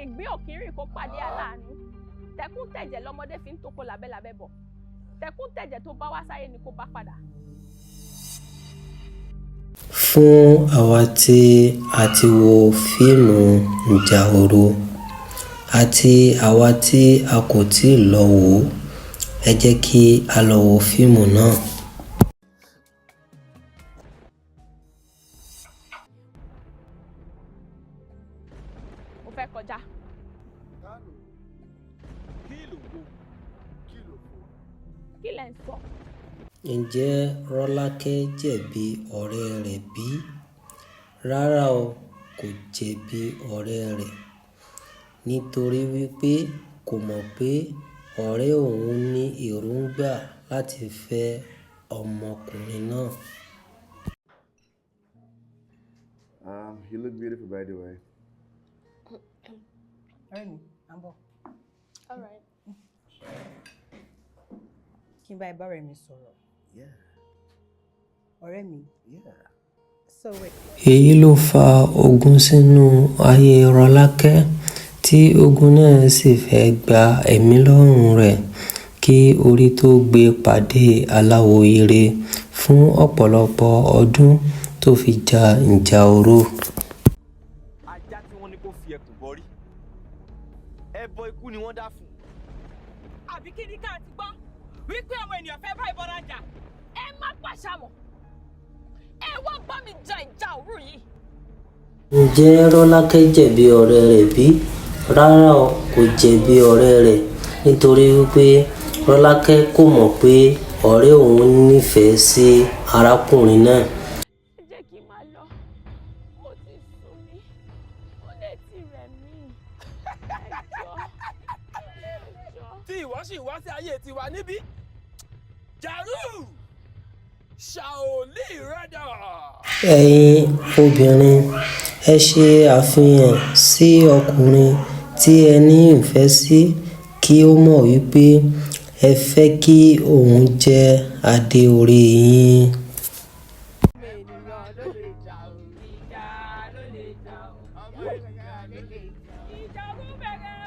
Ìgbín òkínrìn kó pàdé aláàánú. Tẹkún tẹ̀jẹ̀ lọmọdé fi ń toko lábẹ́lábẹ́ bọ̀. Tẹkún tẹ̀jẹ̀ tó bá wá sáyé ni kó bá padà. Fún àwa tí a ti wo fíìmù Ìjà Òru àti àwa tí a kò tíì lọ wò ó, ẹ jẹ́ kí á lọ wo fíìmù náà. Mo fẹ́ kọjá. Kí lẹ̀ ń sọ? Ǹjẹ́ Rọ́lákẹ́ jẹ̀bi ọ̀rẹ́ rẹ̀ bí? Rárá o, kò jẹ̀bi ọ̀rẹ́ rẹ̀, nítorí wípé kò mọ̀ pé ọ̀rẹ́ òun ní èròńgbà láti fẹ́ ọmọkùnrin náà. You look beautiful, by the way. Ọ̀rẹ́ mi, à ń bọ̀. All right. Kí n bá ẹ bá ọ̀rẹ́ mi sọ̀rọ̀. Yeah, Ọ̀rẹ́ mi. yeah. So wait. Èyí ló fa ogun sínú ayé Rọ́lákẹ́, tí ogun náà sì fẹ́ẹ́ gba ẹ̀mí lọ́rùn rẹ̀ kí orí tóó gbé e pàdé aláwo ire fún ọ̀pọ̀lọpọ̀ ọdún tó fi ja ìjà òru. Ajá tí wọ́n ní kó fi ẹkùn bọrí, ẹbọ ikú ni wọ́n dá fún un. Àbí kí ni ká ti gbọ́ wípé àwọn ènìyàn fẹ́ bá ìbọra jà? Ẹ má pàṣàmọ̀. Ẹ wá bá mi ja ìjà òru yìí. Ǹjẹ́ Rọ́lákẹ́ jẹ̀bi ọ̀rẹ́ rẹ̀ bí? Rárá o, kò jẹ̀bi ọ̀rẹ́ rẹ̀, nítorí wípé Rọ́lákẹ́ kò mọ̀ pé ọ̀rẹ́ òun nífẹ̀ẹ́ sí arákùnrin náà. Ẹ jẹ́ kí n máa lọ. Ó ti sú mi. Ó lè ti rẹ̀ mí. Ẹ jọ̀ọ́. Ẹ jọ̀ọ́. Tí ìwọ sì wá sí ayé tiwa níbí, jàrú ṣàòlì rẹ́dà. Ẹ̀yin obìnrin, ẹ ṣe àfihàn sí ọkùnrin tí ẹ ní ìfẹ́ sí kí ó mọ̀ wípé ẹ fẹ́ kí òun jẹ́ adé orí yín. Ènìyàn ló lè jà o. Ìjà ló lè jà o. Ìjà òru bẹ̀rẹ̀.